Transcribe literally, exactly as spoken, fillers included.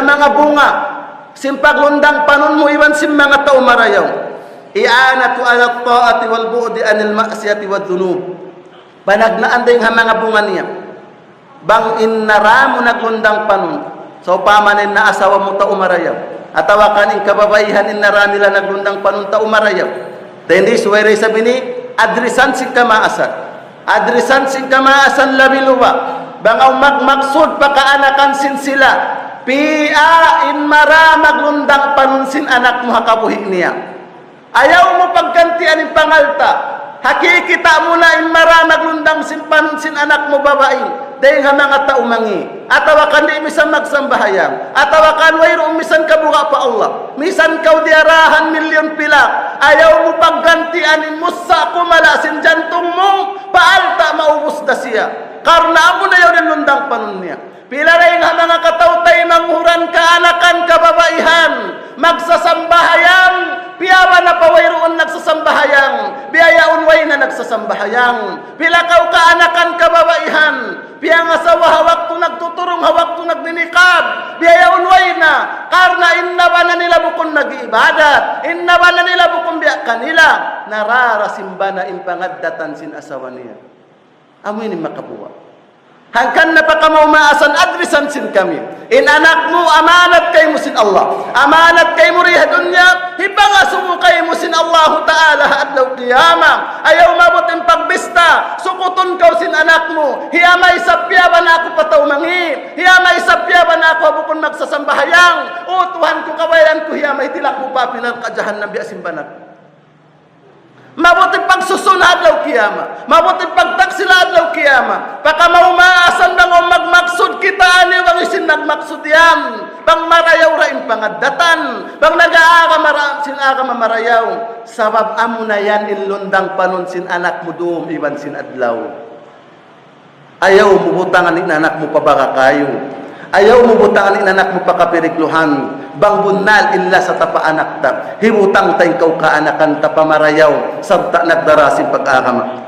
manga bunga sin paglundang panun mu iban sin manga tau marayaw. إعانة على الطاعة والبعد عن المعصية والذنوب. Panagnaan dayn ha manga bunga niya. Bang in nara mu naglundang panun, sawpama na in asawa mu tau marayaw, atawa kan in kababaihan in nara nila naglundang panun tau marayaw. Dayn di subay da isab ini, address-an sin kamaasan. Address-an sin kamaasan labi luba'. Bang awn magmaksud pa kaanakan sin sila, pia in mara maglundang panun sin anak mu ha kabuhi' niya. Ayaw mu paggantian in pangalta'. Ha kikita' mu na in mara maglundang sin panun sin anak mu babai, dayn ha manga tau mangi', atawa kan di' misan magsambahayang, atawa kan wayruun misan kabuga' pa Allah, misan kaw diyarahan milyun pilak, ayaw mu paggantian in mussa' kumala' sin jantung mu, pa alta' maubus da siya. Karna' amu na yaun in lundang panun niya. Pila dayn ha manga kataw-taymanghuran kaanakan kababaihan, magsasambahayang, piyabana pa wayruun nagsasambahayang, biya' yaun way na nagsasambahayang. Pila kaw kaanakan kababaihan, piyangasawa ha waktu nagtuturung, ha waktu nagninikab, biya' yaun way na, karna' in nabana nila bukun nag-iibadat, in nabana nila bukun biya' kanila, nararasimba na in pangaddatan sin asawa niya. Amu ini makabuga'. Hangkan na pa kamaumaasan address-an sin kami. In anak mu amanat kaymu sin Allah. Amanat kaymu di ha dunya, hipangasubu kaymu sin Allahu Ta'ala ha adlaw qiyamah. Ayaw maabut in pagbista, sukutun kaw sin anak mu. Hiya may isab piyabana aku pa tau mangi'. Hiya may isab piyabana aku bukun magsasambahayang. O Tuhan ku, kabayaan ku hiya may tilak mu pa api narka' jahannam biya' sin bana ku. Mabuti pagsusun ha adlaw qiyamah. Mabuti pagtaksil ha adlaw qiyamah. Pa kamaumaasan bang awn magmaksud, kitaa niyu bang hisiyu in nagmaksud yan. Bang marayaw ra in pangaddatan. Bang nag-aagama ra sin agama marayaw. Sabab amuna yan in lundang panun sin anak mu dum iban sin adlaw. Ayaw mu butangan in anak mu pa baga kayu. Ayaw mu butangan in anak mu pa kapirikluhan. Bang bunnal in lasa ta pa anak ta, hibutang ta in kaw kaanakan ta pa marayaw, sarta' nagdara sin pag-agama.